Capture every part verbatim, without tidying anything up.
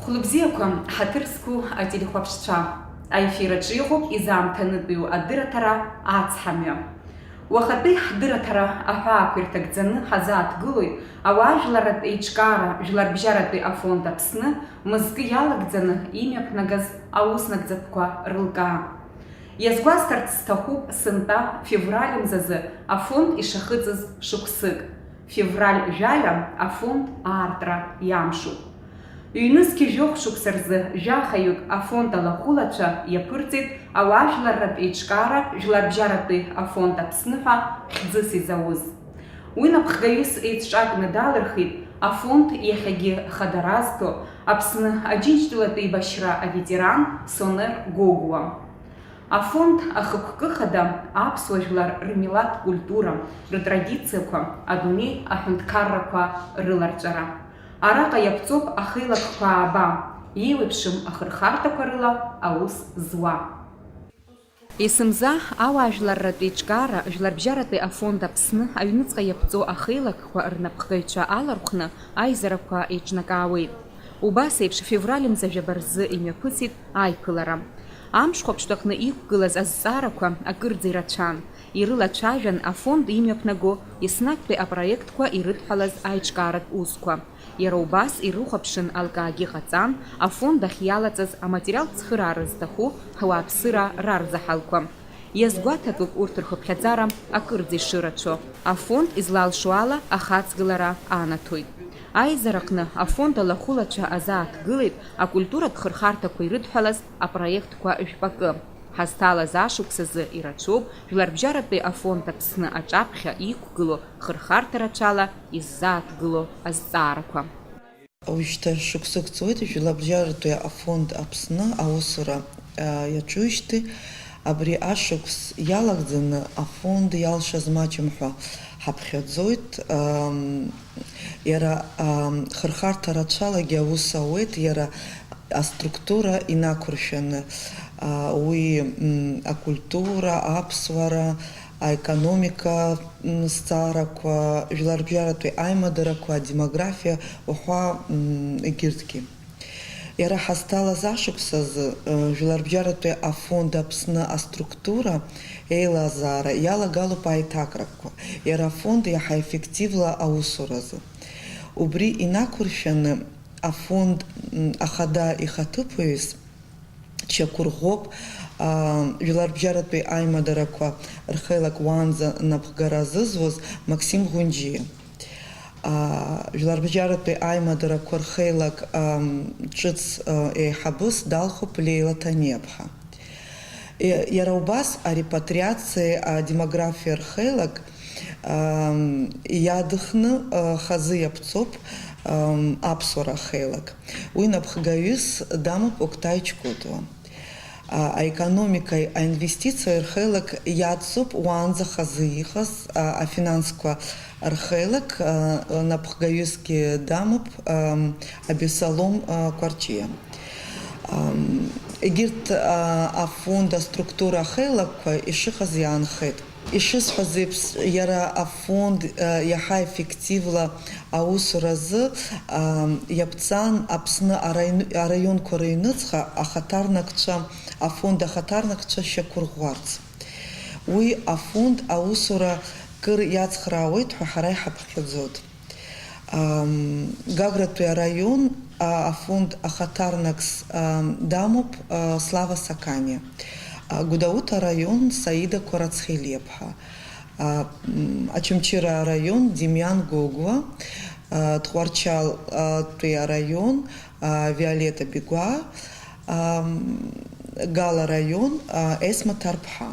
Хәлыбзиақәа, ҳаҭыр зқәу ателехәаԥшцәа, аефир аҿы иҟоуп изаамҭанытәиу адырраҭара Ацҳамҩа. Уахатәи ҳдырраҭара аҳәаақәа ирҭагӡаны ҳазааҭгылоит ауаажәларратә еиҿкаара Жәларбжьаратәи афонд Аԥсны мызкы иалагӡаны имҩаԥнагаз аус нагӡатәқәа рылкаа. Иазгәасҭарц сҭахуп сынтәа февраль мзазы афонд ишахыҵыз шықәсык. Февраль жәаҩа афонд аартра иамшуп. Ҩнызқьи жәохә шықәса рзы жәахаҩык афонд алахәылацәа иаԥырҵеит ауаажәларратә еиҿкаара Жәларбжьаратәи афонд Аԥсны ҳәа хьӡыс изауз. Уи напхгаҩыс еиҵҿакны далырхит афонд иахьагьы хадара зҭо Аԥсны Аџьынџьтәылатә еибашьра аветеран Сонер Гогәуа. Афонд ахықәкы хада аԥсуа жәлар рмилаҭ культура, рытрадициақәа, адунеи аҳәынҭқаррақәа рыларҵәара. Араҟа иаԥҵоуп ахеилакқәа ааба, еиуеиԥшым ахырхарҭақәа рыла аус зуа. Есымза ауаажәларратә еиҿкаара Жәларбжьаратәи афонд Аԥсны аҩныҵҟа иаԥҵоу ахеилакқәа рнапхгаҩцәа алархәны аизарақәа еиҿнакаауеит. Убас еиԥш, февраль мза жәаба рзы имҩаԥысит аиԥылара. Амшхәаԥштә аҟны иқәгылаз азҵаарақәа акырӡа ирацәан. Ирылацәажәан афонд имҩаԥнаго еснагьтәи апроектқәа ирыдҳәалаз аиҿкааратә усқәа. Иара убас ирыхәаԥшын алкаагьы ҟаҵан, афонд ахь иалаҵаз аматериалтә цхыраара зҭаху ҳуааԥсыра рарзаҳалқәа. Иазгәаҭатәуп урҭ рхыԥхьаӡара акырӡа ишырацәоу, афонд излалшо ала ахаҵгылара анаҭоит. Аизараҟны афонд алахәылацәа азааҭгылеит акультуратә хырхарҭақәа ирыдҳәалаз апроектқәа жәпакы. Ҳазҭалаз ашықәсазы ирацәоуп Жәларбжьаратәи афонд Аԥсны аҿаԥхьа иқәгылоу хырхарҭа рацәала иззааҭгыло азҵаарақәа. Уажәшьҭа шықәсык ҵуеит Жәларбжьаратәи афонд Аԥсны аусура, а, иаҿуижьҭеи. Абри ашықәс иалагӡаны афонд иалшаз маҷым ҳәа ҳаԥхьаӡоит. Ам, иара, ам, хырхарҭа рацәалагьы аус ауеит, иара аструктура инақәыршәаны, а, уи, м, акультура, аԥсуара, аекономика, м, зҵаарақәа, жәларбжьаратәи аимадарақәа, адемографиа уҳәа, м, егьырҭгьы. Иара ҳазҭалаз ашықәс азы, ы, Жәларбжьаратәи афонд Аԥсны аструктура еилазаара иалагалоуп аиҭакрақәа, иара афонд иаҳа еффективла аусуразы. Убри инақәыршәаны афонд, м, ахада ихаҭыԥуаҩыс Чақәырӷәӷәоуп, аа, жәларбжьаратәи аимадарақәа рхеилак уаанӡа напхгара зызуаз Максим Ӷәынџьиа. Аа, жәларбжьаратәи аимадарақәа рхеилак, ам, ҿыц, а, еиҳабыс далхуп Леила Ҭаниаԥҳа. Е, иара убас арепатриациеи адемографиа рхеилак, ам, иадыхны, а, хазы иаԥҵоуп, ам, аԥсуара ахеилак. Уи напхгаҩыс дамоуп Октай Чкутуа. А, аекономикеи аинвестициеи рхеилак иаҵоуп уаанӡа хазы иҟаз, а, афинансқәа рхеилак, а, напхгаҩысгьы дамоуп, ам, Абесалом, а, Кәарҷиа. Ам, егьырҭ, а, афонд аструктура ахеилакқәа ишыҟаз иаанхеит. Ишысҳәаз еиԥш, иара афонд, э, иаҳа еффективла аусуразы, ам, иаԥҵан Аԥсны араин-, араионқәа рыҩныҵҟа ахаҭарнакцәа, афонд ахаҭарнакцәа шьақәырӷәӷәарц. Уи афонд аусура кыр иацхраауеит ҳәа ҳара иҳаԥхьаӡоит. Ам, Гагратәи араион, а, афонд ахаҭарнакс, ам, дамоуп, а, Слава Саканиа. А, Гәдоуҭа араион, Саида Қәарацхелиаԥҳа. А, м, Очамчыра араион, Демиан Гогәуа. А, Тҟәарчал, а, тәи араион, а, Виолетта Бигәаа. Ам, Гал араион, а, Есма Ҭарԥҳа.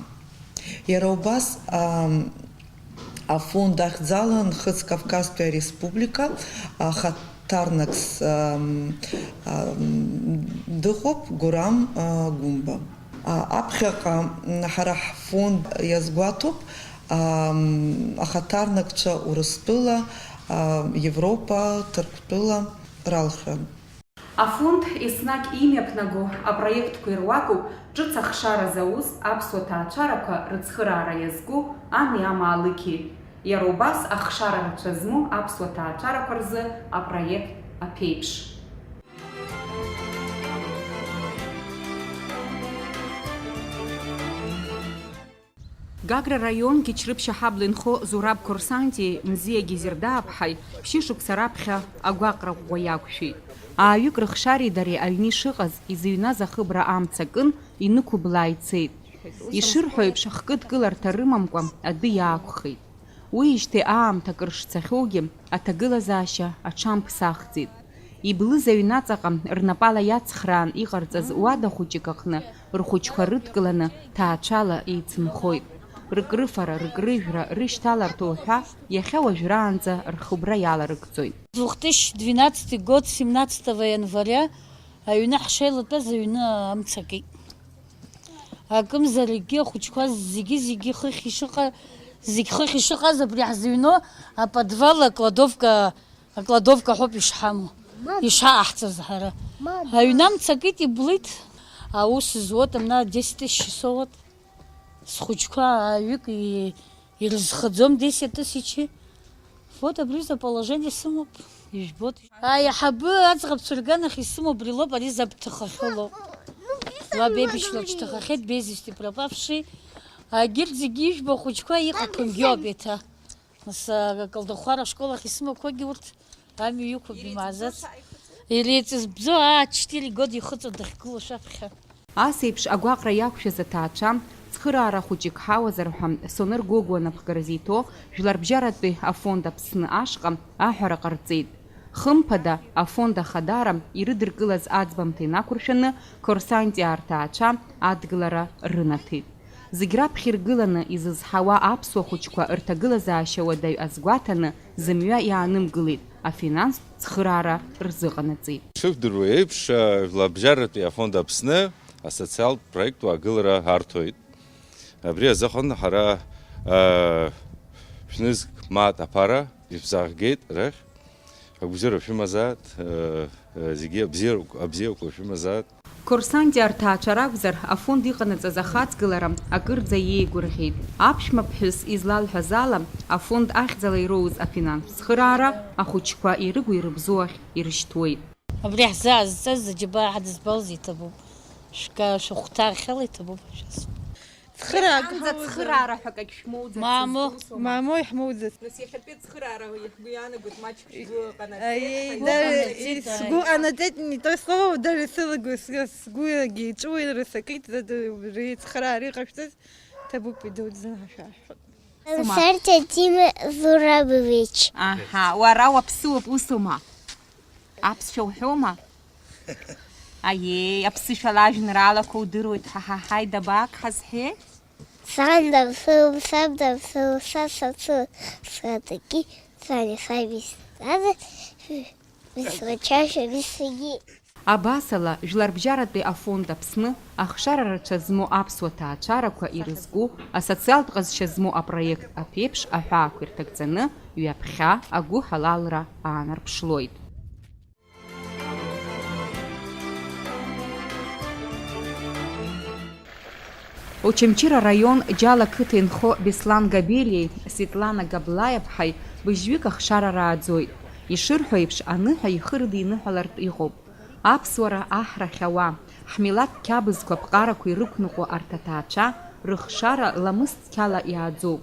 Иара убас, ам, афонд ахьӡала Нхыҵ Кавказтәи ареспублика ахаҭарнакс, ам, ам, дыҟоуп Гурам, а, Гәымба. А, аԥхьаҟа, м, ҳара ҳфонд иазгәаҭоуп, ам, ахаҭарнакцәа Урыстәыла, а, Европа, Ҭырқәтәыла ралхра. Афонд еснагь имҩаԥнаго апроектқәа ируакуп ҿыц ахшара зауз аԥсуа ҭаацәарақәа рыцхыраара иазку ани амаалықьи. Иара убас ахшара рацәа змоу аԥсуа ҭаацәарақәа рзы апроект аԥеиԥш. Гагра раион Гьачрыԥшь аҳабла инхо Зураб Қорсантиеи Мзиа Гезердааԥҳаи ԥшьышықәса раԥхьа агәаҟра ӷәӷәа иақәшәеит. Ааҩык рыхшареи дареи аҩны ишыҟаз, изыҩназ ахыбра амца акын, инықәыблаа ицеит. Ишырҳәо еиԥш, хкыдкыларҭа рымамкәа адәы иаақәхеит. Уиижьҭеи аамҭа акыр шцахьоугьы, аҭагылазаашьа аҽамԥсахӡеит. Иблыз аҩнаҵаҟа рнапала иацхраан иҟарҵаз уада хәыҷык аҟны рхәыҷқәа рыдкыланы ҭаацәала еицынхоит. Рыкрыфара, рыкрыжәра, рышьҭаларҭа уҳәа, иахьа уажәраанӡа рхыбра иаларыгӡоит. Две тысячи двенадцатый год, семнадцатого января, аҩны ҳшеилатәаз аҩны амца акит. Акымзаракгьы ахәыҷқәа зегьы-зегьы хыхь ишыҟа-, зегь хыхь ишыҟаз абри ҳзыҩноу аподвал, акладовка, акладовка ҳәоуп ишҳамоу, ишаҟаҳҵаз ҳара. Аҩны амца акит, иблит, аус зуа там на десять тысяч часов. Схәыҷқәа ааҩык и-, ирызхаӡом десять тысячи. Вот абри за положение сымоуп, ижәбоит. Аиҳабы аӡӷабцәа рганахь исымоу абри лоуп, ари забҭахахьоу лоуп. Лаб еибашьра лҿҭахахьеит, без вести пропавший. Агьырҭ зегьы ижәбо ахәыҷқәа иҟақәамгьы ауп еиҭа. Нас, а, Калдахәара ашкол ахь исымақәагьы урҭ амҩа иқәуп, имааӡац. Иреиҵызбӡо, аа, четыре года ихыҵуа дахьгылоу шәаԥхьа. Ас еиԥш агәаҟра иақәшәаз аҭаацәа, цхыраара хәыҷык ҳауазар ҳәа Сонер Гогәуа напхгара зиҭо Жәларбжьаратәи афонд Аԥсны ашҟа аҳәара ҟарҵеит. Хымԥада, афонд ахадара ирыдыркылаз аӡбамҭа инақәыршәаны, Қорсантиаа рҭаацәа адгылара рынаҭеит. Зегь раԥхьа иргыланы изызҳауа аԥсуа хәыҷқәа рҭагылазаашьа уадаҩ азгәаҭаны, зымҩа иаанымгылеит, афинанстә цхыраара рзыҟанаҵеит. Ишыжәдыруа еиԥш, Жәларбжьаратәи афонд Аԥсны асоциалтә проект уаагылара арҭоит. Абри азыҳәан ҳара, а, шәнызқь мааҭ аԥара ишәзаҳгеит рахь. Агәабзиара шәымазааит, а, а, зегьы абзиарак-, абзиақәа шәымазааит. Қорсантиаа рҭаацәа ракәзар, афонд иҟанаҵаз ахаҵгылара акырӡа иеигәырӷьеит. Аԥшәма ԥҳәыс излалҳәаз ала, афонд ахьӡала ироуз афинанстә цхыраара ахәыҷқәа ирыгу-ирыбзоу ахь ирышьҭуеит. Абри ҳзаазҵаз аџьабаа ҳадызбалаз иҭабуп. Шәга-, шәыхәҭаахьала иҭабуп ҳәа шәасҳәап. Цхыраара ҳамоуӡар. Цхыраара ҳәа акагь шәмоуӡарц. Мамоу. Мамоу, иҳмоуӡац. Нас иахьатәи ацхыраара ҳгәы иаанагоит, маҷк шәгәы ҟанаҵеит. Аиеи, ҳәа да, иҟанаҵеит, сгәы ҟанаҵеит, не то слово, даже сылагу, сгәы, сгәы иагьиҵәуеит, рысакит, да, да, убри цхыраара иҟашәҵаз, ҭабуп, идуӡӡан ҳәа шәаҳәа. Саркьа Дима Зурабович. Аҳа, уара уаԥсыуоуп, усума? Аԥсшәа уҳәома? Аиеи, аԥсышәала ажәеинраалақәа удыруеит, ҳа, ҳа, ҳаи, дабаак ҳазҳәеи? Сан даԥсыуам, саб даԥсыуам, са саԥсыуам, схаҭагьы, сани саби саӡаӡа, мисмачашәа, мисгьы. Абасала, Жәларбжьаратәи афонд Аԥсны ахшара рацәа змоу аԥсуа ҭаацәарақәа ирызку асоциалтә ҟазшьа змоу апроект аԥеиԥш аҳәаақәа ирҭагӡаны ҩаԥхьа агәыҳалалра аанарԥшлоит. Очамчыра араион Џьала ақыҭа инхо Беслан Габелиеи Светлана Габлаиаԥҳаи быжьҩык ахшара рааӡоит. Ишырҳәо еиԥш, аныҳәа ихы рыдиныҳәалартә иҟоуп. Аԥсуара аҳрахь ауа, ҳмилаҭ қьабзқәа ԥҟарақәа ирықәныҟәо арҭ аҭаацәа рыхшара ламыс цқьала иааӡоуп.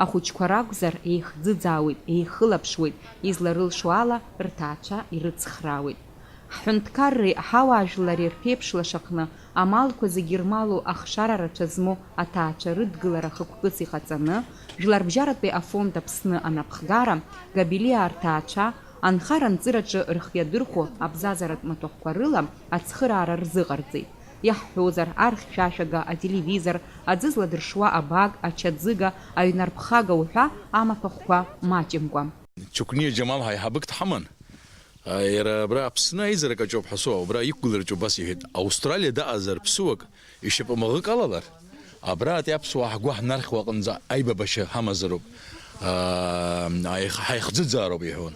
Ахәыҷқәа ракәзар, еихӡыӡаауеит, еихылаԥшуеит, изларылшо ала рҭаацәа ирыцхраауеит. Ҳҳәынҭқарреи ҳауаажәлари рԥеиԥш лашаҟны амалқәа зегьы ирмалоу ахшара рацәа змоу аҭаацәа рыдгылара хықәкыс иҟаҵаны, Жәларбжьаратәи афонд Аԥсны анапхгара, Габелиаа рҭаацәа, анхара-анҵыраҿы рхы иадырхәо абзазаратә маҭәахәқәа рыла ацхыраара рзыҟарҵеит. Иаҳҳәозар, архьшәашәага, ателевизор, аӡы зладыршуа абак, ачаӡыга, аҩнарԥхага уҳәа амаҭәахәқәа маҷымкәа. Чукниа Џьамал ҳаиҳабык дҳаман. Иара абра Аԥсны аизарак аҿоуп ҳәа соуа, убра иқәгылараҿы убас иҳәеит, Аустралиа даҟазар ԥсуак ишьапы мыӷык алалар, абраатәи аԥсуаа ҳгәы ҳнархьуа аҟынӡа аибабашьа ҳамазароуп, аа, ҳаих-, ҳаихӡыӡаароуп иҳәон.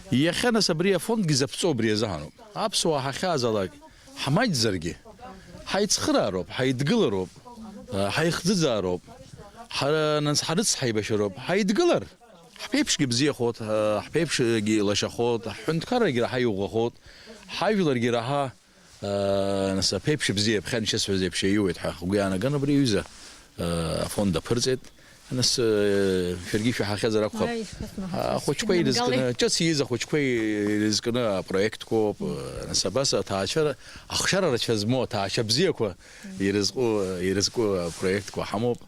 Иахьа нас абри афондгьы заԥҵоу убри азыҳәаноуп. Аԥсуаа ҳахьаазалак, ҳмаҷзаргьы, ҳаицхыраароуп, ҳаидгылароуп, аа, ҳаихӡыӡаароуп, ҳара, нас, ҳарыцҳаибашьароуп, ҳаидгылар! Ҳԥеиԥшгьы бзиахоит, ҳа-, ҳԥеиԥшгьы лашахоит, ҳҳәынҭқаррагьы раҳа иӷәӷәахоит, ҳажәларгьы раҳа, ыы, нас аԥеиԥш бзиа, ԥхьа аншьацәаз еиԥш иаиуеит ҳәа ҳгәы иаанаган, абри аҩыза, ыы, афонд аԥырҵеит. Нас, э, шәаргьы ишәаҳахьазар акәхап. Аи, исҳәоит, маҳәацәа, Ахәыҷқәа сыхьынамгал ирызкны, еиҳәа. Ҿыц ииз ахәыҷқәа ирызкны апроектқәоуп, э, нас абас аҭаацәара, ахшара рацәа змоу аҭаацәа бзиақәа ирызку, ирызку апроектқәа ҳамоуп.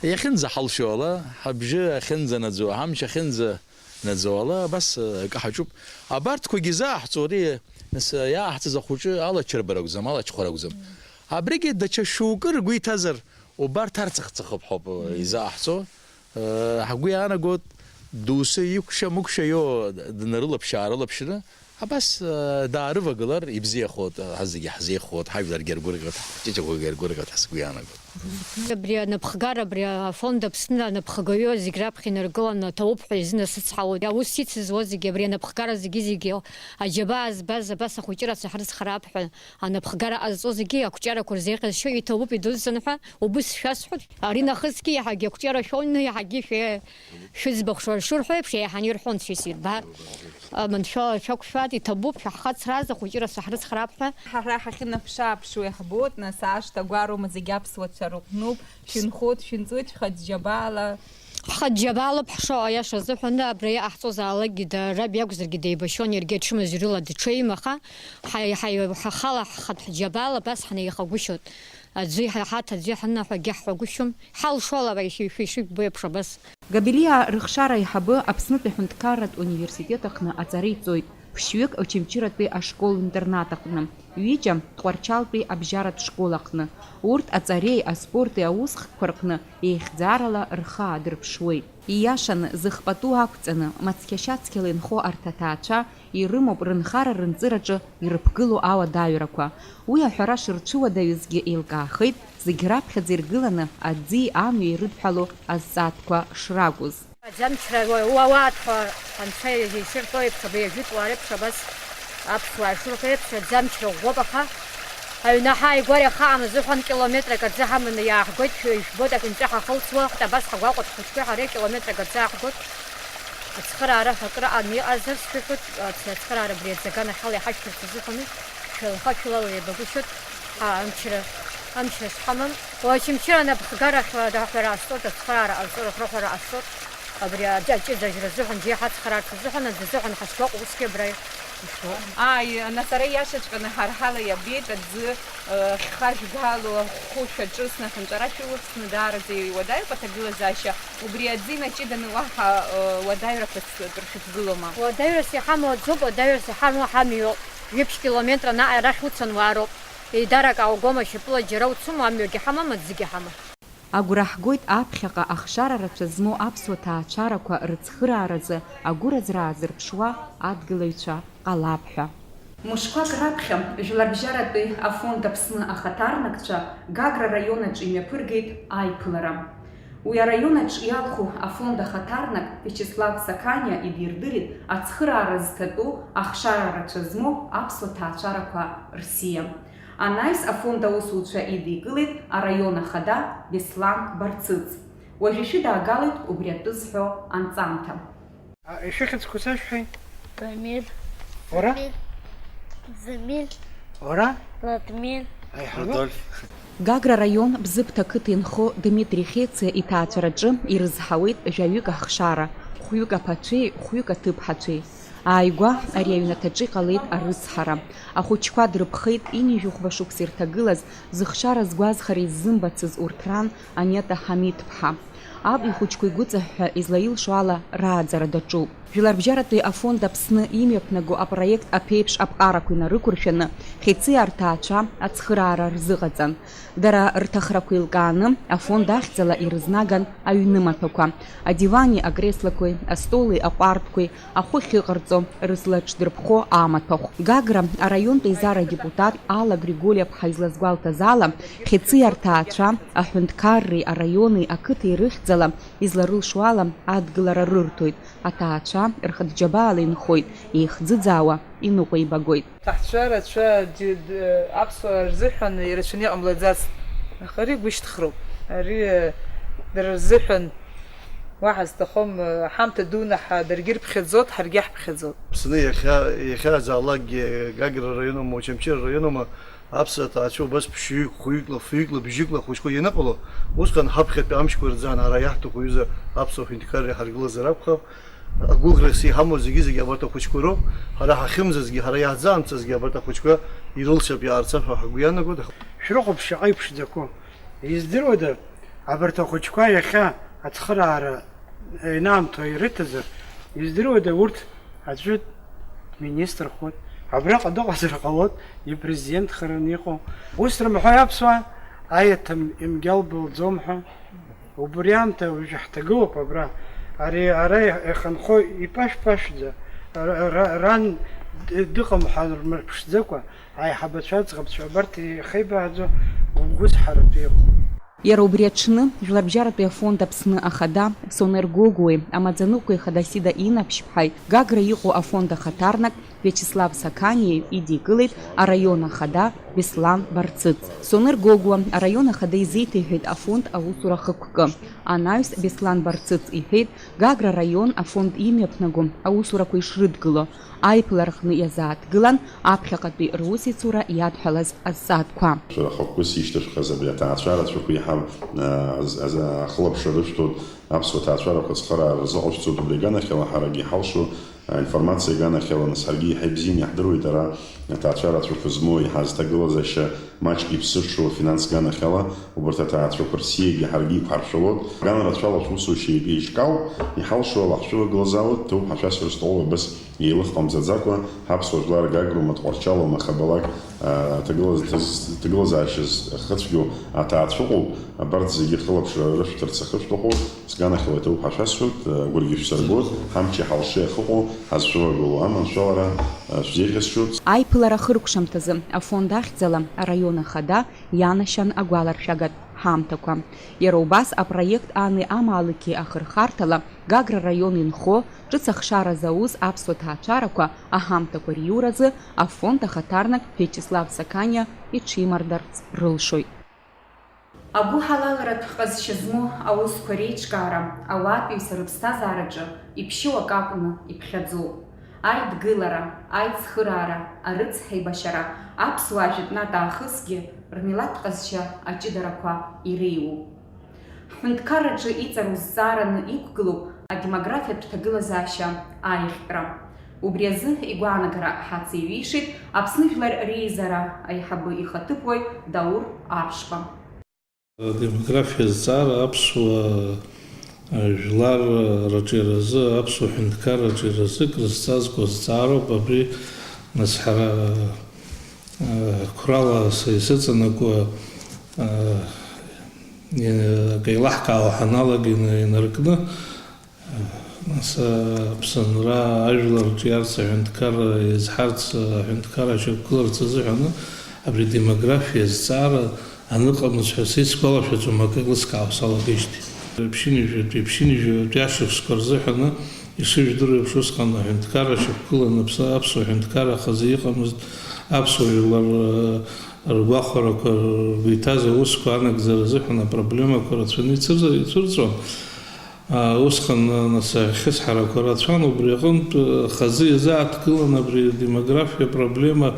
Иахьынӡаҳалшо ала, ҳабжьы ахьынӡанаӡо, ҳамч ахьынӡанаӡо ала, абас, э, акы ҳаҿуп. Абарҭқәагьы изааҳҵо ари, нас, э, иааҳҵаз ахәыҷы алачарбара акәӡам, алачхәара акәӡам. Абригьы даҽа шьоукы ргәы иҭазар, Убарҭ арцыхцыхып ҳәоуп изааҳҵо. Ҳгәы иаанагоит, доусы икәша-мыкәша иоуа днарылаԥш-аарылаԥшны, абас даарывагылар ибзиахоит, ҳа зегьы ҳзеихоит, ҳажәларгьы ргәырӷьоит, ҳхәҷыҷақәагьы ргәырӷьоит ҳәа сгәы иаанагоит. Абри анапхгара, абри афонд Аԥсны анапхгаҩы зегь раԥхьа инаргыланы аҭоуп ҳәа изын насыцҳауеит. Аус ицызуа зегьы абри анапхгара зегьы-зегьы аџьабаа збаз абас ахәыҷырацәа ҳрыцхраап ҳәа. Анапхгара ҟазҵо зегьы ақәҿиарақәа рзеиӷьасшьо иҭабуп идуӡӡан ҳәа убыс шәасҳәоит. Ари нахысгьы иаҳагьы ақәҿиара шәоуны, иаҳагьы шәе-, шәыӡбахә шәырҳәо еиԥш, еиҳаны ирҳәон шәа исирбар. Аманшәала шәақәшәааит, иҭабуп, шәаҳхацраз ахәыҷыра шәаҳрыцхраап ҳәа. Ҳара ҳахьынаԥшааԥшуа иаҳбоит, нас, ашҭа гәароума, зегь аԥсуацәа рыҟәнуп, шәынхоит, шәынҵуеит, шәхатә џьабаала. Ҳхатә џьабаалоуп ҳшо, аиаша азыҳәан, абра иҟаҳҵозаалакгьы, да-, раб иакәзаргьы деибашьуан, иаргьы аҽымазҩрыла дҽеим, аха ҳаи-, ҳаи-, ҳахала ҳхатә џьабаала абас ҳнеихагәышьоит. Аӡәы иҳаҳаҭ, аӡәы иҳанаҳәа акгьы ҳҳәагәышьом. Ҳалшола ишәи-, шәи-, шәибо еиԥш абас. Габелиа рыхшара аиҳабы Аԥснытәи аҳәынҭқарратә университет аҟны аҵара иҵоит, ԥшьҩык Очамчыратәи ашкол-интернат аҟны, ҩыџьа Тҟәарчалтәи абжьаратә школ аҟны. Урҭ аҵареи аспорти аусхкқәа рҟны еихьӡарала рхы аадырԥшуеит. Ииашаны, зых пату ақәҵаны, мацқьа-шьацқьала инхо арҭ аҭаацәа ирымоуп рынхара-рынҵыраҿы ирыԥгылоу ауадаҩрақәа. Уи аҳәара шырцәыуадаҩызгьы еилкаахеит, зегь раԥхьаӡа иргыланы аӡи амҩеи ирыдҳәалоу азҵаатәқәа шракәыз. Аӡамчра уа-, уа-, уаатәқәа анцәа ишырҳәо еиԥш, абри ажәытәуаа реиԥш абас аԥсуаа ишырҳәо еиԥш, аӡамчра ӷәӷәоуп, аха аҩны ҳааигәара иахаам азыҳәан километрак аӡы ҳаманы иааҳгоит, шәа ижәбоит, аҳәынҵәа ҳахылҵуа, абас ҳагәаҟуеит ҳхәыҷқәеи ҳареи километрак аӡы ааҳгоит. Ацхыраара ҳәа акыр аҟан иҟазар сшәыҳәоит, ацхыраара абри аӡаган ахьала иҳашәҭарц азыҳәан шәылха шәылала еибагәышьоит, ҳа амчра, амчра шҳамам. Очамчыра анапхгарахь даҳәара ҟасҵоит, ацхыраара ҟазҵо, рыхрыҳәара ҟасҵоит, абри аӡы аҷыдажьра азыҳәан, џьеи ҳацхраарц азыҳәан, аӡы азыҳәан ҳашгәаҟуа усгьы абра ишәбоит. Ааи, нас ара иашаҵәҟьаны ҳара ҳала иабеит аӡы, э, хьха шәгало, ахәы шәаҿысны, аҳәынҵәара шәылахәхны даараӡа иуадаҩуп аҭагылазаашьа. Убри азин аҷыданы уаҳа, э, уадаҩрақәа ц-, кыр шәыԥгылома? Уадаҩрас иҳамоу аӡоуп, уадаҩрас иҳамоу ҳамҩоуп. Ҩаԥшь километр ана арахь уцын уаароуп. Еидарак ааугома, шьапыла џьара уцума, амҩагьы ҳамам, аӡыгьы ҳамам. Агәра ҳгоит аԥхьаҟа ахшара рацәа змоу аԥсуа ҭаацәарақәа рыцхырааразы агәыразра аазырԥшуа адгылаҩцәа ҟалап ҳәа. Мышқәак раԥхьа Жәларбжьаратәи афонд Аԥсны ахаҭарнакцәа Гагра раион аҿы имҩаԥыргеит аиԥылара. Уи араион аҿы иалху афонд ахаҭарнак Виачеслав Сақаниа идирдырит ацхыраара зҭатәу ахшара рацәа змоу аԥсуа ҭаацәарақәа рсиа. Анаҩс афонд аусуцәа идикылеит араион ахада Беслан Барцыц. Уажәы ишәыдаагалоит убри атәы зҳәо анҵамҭа. А, ишәыхьӡқәа сашәҳәеи? Дамир. Уара? Замир. Замир. Уара? Радмир. Аиҳабы? Рудольф. Гагра раион Бзыԥҭа ақыҭа инхо Дмитри Хециа иҭаацәараҿы ирызҳауеит жәаҩык ахшара, хәҩык аԥацәеи хәҩык аҭыԥҳацәеи. Ааигәа ари аҩнаҭаҿы иҟалеит арыцҳара. Ахәыҷқәа дрыԥхеит ҩынҩажәи хәба шықәса ирҭагылаз, зыхшара згәазхара иззымбацыз урҭ ран Анета Ҳамиҭ-ԥҳа. Аб ихәыҷқәа игәыҵаҳәҳәа излаилшо ала рааӡара даҿуп. Жәларбжьаратәи афонд Аԥсны имҩаԥнаго апроект аԥеиԥш аԥҟарақәа инарықәыршәаны, Хециа рҭаацәа ацхыраара рзыҟаҵан. Дара рҭахрақәа еилкааны, афонд ахьӡала ирызнаган аҩнымаҭәақәа, адивани акреслақәеи, астоли аҟәардәқәеи, ахәы ахьыҟарҵо рызлаҽдырԥхо амаҭәахә. Гагра араионтә еизара адепутат Алла Григориа-ԥҳа излазгәалҭаз ала, Хециа рҭаацәа аҳәынҭқарреи араиони ақыҭеи рыхьӡала изларылшо ала адгылара рырҭоит, аҭаацәа рхатә џьабаала инхоит, еихӡыӡаауа иныҟәеибагоит. Аҭаацәа рацәа ди-, д-, аԥсуаа рзыҳәан ирацәаны иҟамлаӡацт, аха ари гәышьҭхроуп. Ари, э, дара рзыҳәан уаҳа зҭахым, э, ҳамҭа дуны ҳа-, даргьы ирԥхьаӡоит, ҳаргьы иаҳԥхьаӡоит. Аԥсны иахьа-, иахьааӡаалакгьы Гагра раионума, Очамчыра раионума, Аԥсуа ҭаацәа убас ԥшьҩык, хәҩыкла, фҩыкла, бжьыкла ахәыҷқәа ианыҟало, усҟан ҳаԥхьатәи амшқәа рзы ҳара иаҳҭаху аҩыза аԥсуа ҳәынҭқарра иҳаргылазар акәхап. Агәыӷрас иҳамоу зегьы-зегьы абарҭ ахәыҷқәа роуп. Ҳара ҳахьымӡазгьы, ҳара иаҳзаамҵазгьы абарҭ ахәыҷқәа ирылшап, иаарцап ҳәа ҳгәы иаанагоит. Шәрыхәаԥшьа ҟаиԥшӡақәоу. Издыруада, абарҭ ахәыҷқәа иахьа ацхыраара ианаамҭоу ирыҭазар, издыруада, урҭ аӡәы министрхоит, абраҟа дыҟазар ҟалоит, ипрезидентхараны иҟоу. Ус рымҳәои аԥсуаа, аиаҭым имгьал былӡом ҳәа. Убри аамҭа уажәы ҳҭагылоуп абра. Ари ара ихынҳәуа ипашә-пашәӡа, ра-, ра-, ран д-, дыҟам ҳәа рмырԥшӡакәа, аиҳабацәа аӡӷабцәа абарҭ ихеибааӡо гәгәызҳаратәы иҟоуп. Иара убри аҽны, Жәларбжьаратәи афонд Аԥсны ахада Сонер Гогәуеи амаӡаныҟәгаҩ хада Сида Инаԥшьԥҳаи Гагра иҟоу афонд ахаҭарнак Виачеслав Сақаниаи идикылеит араион ахада Беслан Барцыц. Сонер Гогәуа араион ахада изеиҭеиҳәеит афонд аусура ахықәкы. Анаҩс Беслан Барцыц иҳәеит, Гагра араион афонд имҩаԥнаго аусурақәа ишрыдгыло, аиԥылараҟны иазааҭгылан аԥхьаҟатәи русеицура иадҳәалаз азҵаатәқәа. Шәара хықәкыс ишьҭашәхаз абри аҭаацәа рацәақәа еиҳа, а, аз-, аз-, ахылаԥшра рышәҭоит, аԥсуа ҭаацәарақәа ацхыраара рзыҟашәҵоит, убри аганахьала ҳарагьы иҳалшо, а, информациа аганахьала, нас ҳаргьы еиҳа ибзианы иаҳдыруеит ара аҭаацәа рацәақәа змоу, еиҳа зҭагылазаашьа маҷк иԥсыҽу афинанс ганахьала, убарҭ аҭаацәақәа рсиагьы ҳаргьы иқәҳаршәалоит. Ган рацәала шәусушьа еиҿкаауп, иҳалшо ала ҳшәывагылазаауеит, ҭоуп ҳашәасҳәар сҭахуп, абас еилых ҟамҵаӡакәа, ҳаԥсуа жәлар Гагроума, Тҟәарчалоума, Хабалак, а, ҭагылаз-, ҭаз-, ҭагылазаашьа зхыцәгьоу аҭаацәа ыҟоуп, абарҭ зегьы хылаԥшра рышәҭарц ахы шәҭаху, сганахьала иҭоуп ҳәа шәасҳәоит, агәыргьы шәсыргоит, ҳамчи ҳалшеи ахьыҟоу ҳазшәывагылоу аманшәалара, а, шәзеиӷьасшьоит. Аиԥылара ахыркәшамҭазы афонд ахьӡала араион ахада ианашьан агәаларшәагатә ҳамҭақәа. Иара убас апроект Ани амаалықьи ахырхарҭала Гагра араион инхо, ҿыц ахшара зауз аԥсуа ҭаацәарақәа аҳамҭақәа риуразы афонд ахаҭарнак Виачеслав Сақаниа иҽимардарц рылшоит. Агәыҳалалратә ҟазшьа змоу аусқәа реиҿкаара ауаатәыҩса рыԥсҭазаараҿы иԥшьоу акы акәны иԥхьаӡоуп. Аидгылара, аицхыраара, арыцҳаибашьара, аԥсуаа жәытәнатә аахысгьы рмилаҭ ҟазшьа аҷыдарақәа иреиуоуп. Ҳҳәынҭқарраҿы иҵару зҵаараны иқәгылоуп адемографиатә ҭагылазаашьа аиӷьтәра. Убри азы игәаанагара ҳацеиҩишеит Аԥсны Жәлар Реизара аиҳабы ихаҭыԥуаҩ Даур Аԥшба. Адемографиа зҵаара аԥсуа жәлар рҿиаразы, аԥсуа ҳәынҭқарра аҿиаразы крызҵазкуа зҵаароуп абри, нас, ҳара, қәрала са исыҵанакуа, акы еилаҳкаауа ҳаналага ина-, инаркны, Нас, Аԥсынра ажәлар рҿиарц аҳәынҭқарра иазҳарц, аҳәынҭқарра ашьақәгыларц азыҳәаны абри адемографиа азҵаара аныҟамыз ҳәа са исгәалашәаӡом, акы еилыскаауа салагеижьҭеи. Ԥшьынҩажәатәи, ԥшьынҩажәаҩытәи ашықәсқәа рзыҳәаны, ишыжәдыруа еиԥш, усҟан аҳәынҭқарра шьақәгыланы аԥс-, аԥсуа ҳәынҭқарра хазы иҟамызт, аԥсуа жәлар, ргәахәарақәа, ргәы иҭаз аусқәа анагӡара азыҳәан апроблемақәа рацәаны ицәырҵ-, ицәырҵуан. Усҟан, нас, ахьысҳарақәа рацәан, убри аҟынтә, хазы иазааҭгылан абри адемографиа проблема,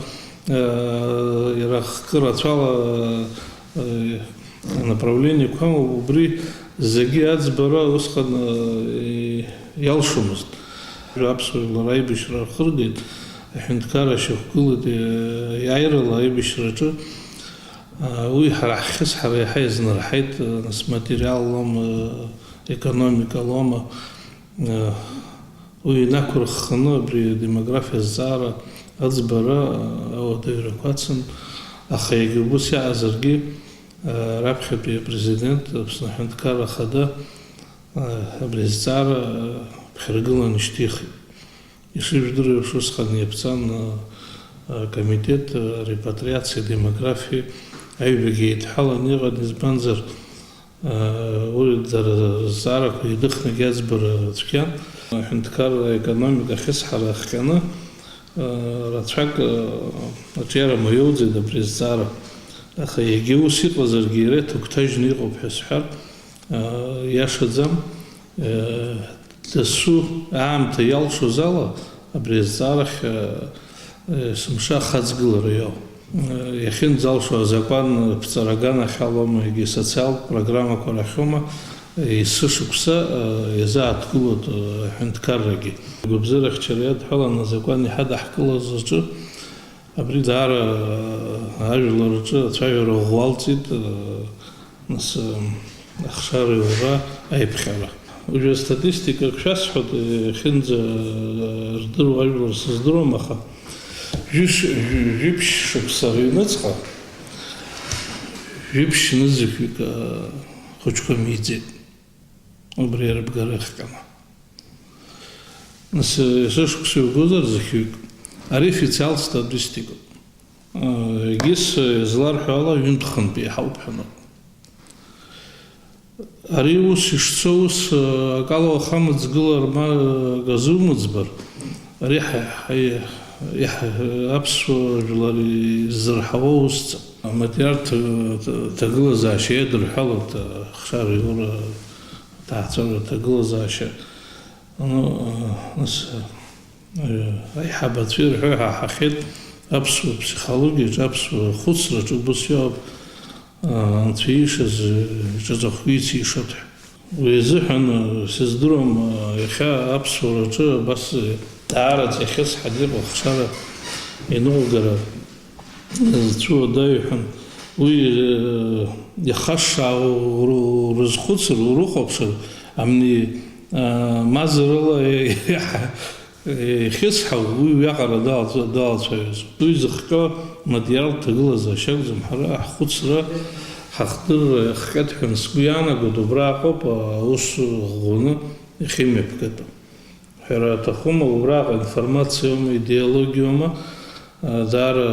иара хкы рацәала, направлениақәа амоуп, убри зегьы аӡбара усҟан иалшомызт. Аԥсуа жәлар аибашьра рхыргеит, аҳәынҭқарра шьақәгылеит, иааирала аибашьраҿы, уи ҳара ҳхьысҳара иаҳа иазнарҳаит, нас, материаллома, економикалома, уи инақәырхханы абри адемографиа азҵаара аӡбара ауадаҩрақәа ацын, аха иагьа убыс иаҟазаргьы, раԥхьатәи апрезидент, Аԥсны Аҳәынҭқарра Ахада, абри азҵаара ԥхьаргыланы ишьҭихит. Ишыжәдыруа еиԥш, усҟан иаԥҵан, а, акомитет, а, репатриациа демографиа аҩбагьы еидҳәаланы иҟан, избанзар, а, уи дара рызҵаарақәа еидыхнагьы аӡбара цәгьан. Аҳәынҭқарра аекономика ахьысҳара ахҟьаны, а, рацәак, а, аҿиара маиоуӡеит абри азҵаара. Аха иагьа ус иҟазаргьы, иара иҭыгәҭажьны иҟоуп ҳәа сҳәар, а, иашаӡам. Дасу аамҭа иалшоз ала, абри азҵаарахь, э, есымша ахаҵгылара иоуп. Иахьынӡалшо азакәан ԥҵара аганахьалоума, егьи социалтә программақәа рахьоума, есышықәса иазааҭгылоит аҳәынҭқаррагьы. Агәабзиарахьчара иадҳәалан азакәан иҳадаҳкылаз аҿы абри даара ажәлар рҿы ацәажәара ӷәӷәалҵит. Нас, ахшара иура аиԥхьара. Уажәы астатистика шәасҳәоит, иахьынӡа рдыруа ажәлар сыздыруам, аха жәыш-, жәи-, жәиԥшь шықәса рыҩныҵҟа, жәиԥшь нызқьҩык, а, хәыҷқәа миӡеит. Убри арыбгара ихҟьама. Нас, есышықәса иугозар зқьҩык, ари официалтә статистикоуп. Егьыс, изларҳәо ала, ҩынтә-хынтә еиҳауп ҳәа ыҟоуп. Ари ус ишцо, ус, акала уахамыӡгылар, ма, акы азумыӡбар, ари ҳа, ҳа, иаҳ-, аԥсуа жәлар изырҳауа усӡам. Аматериалтә ҭагылазаашьа иадырҳәалоит, ахшара иура, аҭаацәара аҭагылазаашьа. Ну, нас, Аиҳабацәа ирҳәо иҳаҳахьеит, аԥсуа ԥсихологиаҿы, аԥсуа хәыцраҿы убас иоуп, анцәа иишаз иҿаҵахәгьы ицишоит ҳәа. Уи азыҳәан, сыздыруам, иахьа аԥсуараҿы абас даараӡа иахьысҳаз иҟоу ахшара иныҟәгара зцәуадаҩ ҳәа. Уи, ихашшаау урызхәыцыр, урыхәаԥшыр, амни, мазарыла иаҳа Иахьысҳау уи уиаҟара далацәажәоз. Уи зыхҟьо аматериалтә ҭагылазаашьа акәӡам, ҳара ҳхәыцра, ҳахдырра иахҟьеит ҳәа сгәы иаанагоит, убраҟоуп аус ӷәӷәаны иахьымҩаԥгатәу. Ҳәара аҭахума, убраҟа информациоума, идеологиоума, даара,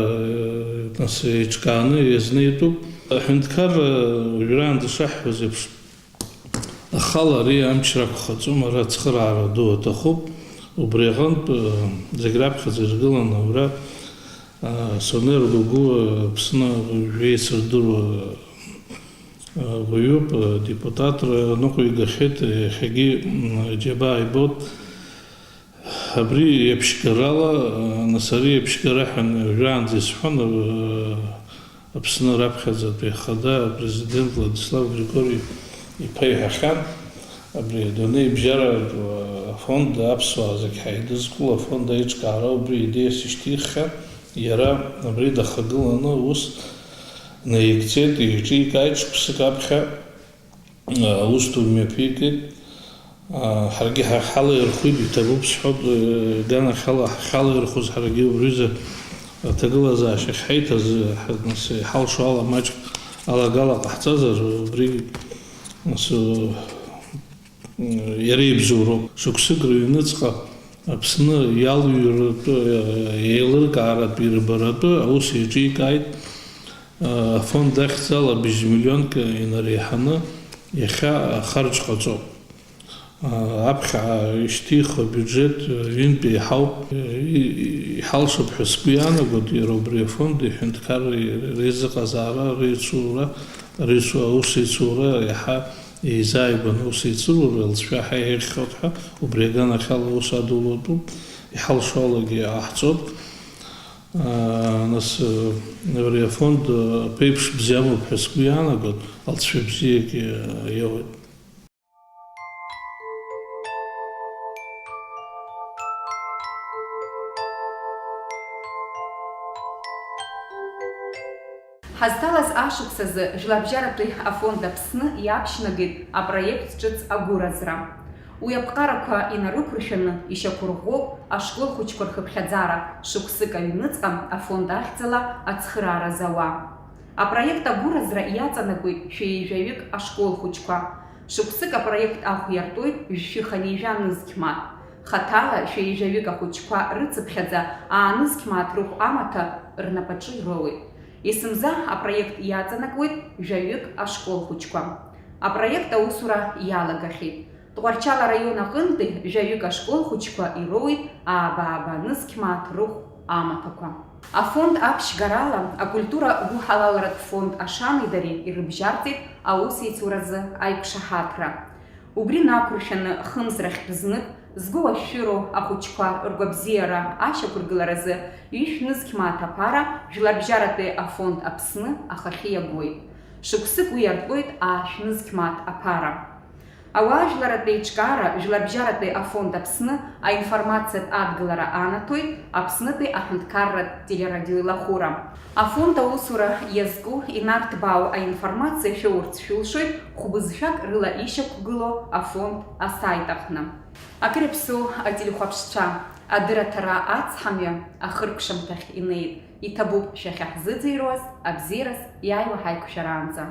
нас, еиҿкааны иазнеитәуп. Аҳәынҭқарра уажәраанӡа ишаҳҳәоз еиԥш, Ахала ари амч ракәхаӡом, ара ацхыраара ду аҭахуп. Убри аҟынтә, э, зегь раԥхьаӡа иргыланы абра, э, Сонер Гогәуа, Аԥсны уажәы еицырдыруа, э, уаҩуп, э, депутатра ныҟәигахьеит, иахьагьы, м, џьабаа ибоит. Абри иаԥшьгарала, нас ари иаԥшьгара ҳәа уажәраанӡа исҳәон, Аԥсны раԥхьаӡатәи ахада апрезидент Владислав Григори иԥа иҳәахьан, абри адунеибжьаратә афонд аԥсуаа зегь ҳаидызкыло афонд аиҿкаара убри идеиас ишьҭиххьан, иара абри дахагыланы аус наигӡеит, еиҿикааит шықәсык аԥхьа. Аус ду мҩаԥигеит. Ҳаргьы ҳа-, ҳалаирхәит, иҭабуп сҳәоит, аганахьала ҳахьалаирхәыз ҳаргьы убриазы аҭагылазаашьа ахьҳаиҭаз, ҳа-, нас, иҳалшо ала маҷк алагала ҟаҳҵазар, убри, нас, иара ибзоуроуп. Шықәсык рыҩныҵҟа Аԥсны иалҩратәы, еилыркааратәы, ирбаратәы аус еиҿикааит. Афонд ахьӡала быжь миллионк инареиҳаны иахьа ахарџь ҟаҵоуп. Аԥхьа ишьҭихуа абиуџьет ҩынтә еиҳауп. Иҳалшап ҳәа сгәы иаанагоит иара убри афонд иҳәынҭқарра реизыҟазаара, реицура, реицу-, аусеицура иаҳа еизааигәаны аус еицырура лҵшәа ҳәа иаиӷьхоит ҳәа убри аганахьала аус адулатәуп, иҳалшо алагьы ҟаҳҵоит. Нас, ари афонд аԥеиԥш бзиа амоуп ҳәа сгәы иаанагоит, алҵшәа бзиагьы иоуеит. Ҳазҭалаз ашықәс азы Жәларбжьаратәи афонд Аԥсны иаԥшьнагеит апроект ҿыц агәыразра. Уи аԥҟарақәа инарықәыршәаны ишьақәырӷәӷәоуп ашкол хәыҷқәа рхыԥхьаӡара, шықәсык аҩныҵҟа афонд ахьӡала ацхыраара зауа. Апроект агәыразра иаҵанакуеит шәи жәаҩык ашкол хәыҷқәа. Шықәсык апроект ахә иартоит жәшәи хынҩажәа нызқь мааҭ. Хаҭала шәи жәаҩык ахәыҷқәа рыцыԥхьаӡа аа нызқь мааҭ рыхә амаҭәа рнапаҿы ироуеит. Есымза апроект иаҵанакуеит жәаҩык ашкол хәыҷқәа. Апроект аусура иалагахьеит. Тҟәарчал араион аҟынтәи жәаҩык ашкол хәыҷқәа ироуеит ааба-ааба нызқь мааҭ рыхә амаҭәақәа. Афонд аԥшьгарала акультура гәыҳалалратә фонд Ашани дареи ирыбжьарҵеит аусеицуразы аиқәшаҳаҭра. Убри нақәыршәаны хымз рахьтә знык Згәы уашәшәыроу ахәыҷқәа ргәабзиара ашьақәыргыларазы ҩышә нызқь мааҭ аԥара Жәларбжьаратәи афонд Аԥсны ахахьы иагоит. Шықәсык уи иартуеит аашә нызқь мааҭ аԥара. Ауаажәларратә еиҿкаара Жәларбжьаратәи афонд Аԥсны аинформациатә адгылара анаҭоит Аԥснытәи аҳәынҭқарратә телерадиоилахәыра. Афонд аусура иазку инарҭбаау аинформациа шәоурц шәылшоит хәбызшәак рыла ишьақәгылоу афонд асайт аҟны. Акыр иаԥсоу ателехәаԥшцәа, адырраҭара ацҳамҩа ахыркәшамҭахь инеит, иҭабуп шәахьаҳзыӡырҩуаз абзиараз иааиуа ҳаиқәшәараанӡа.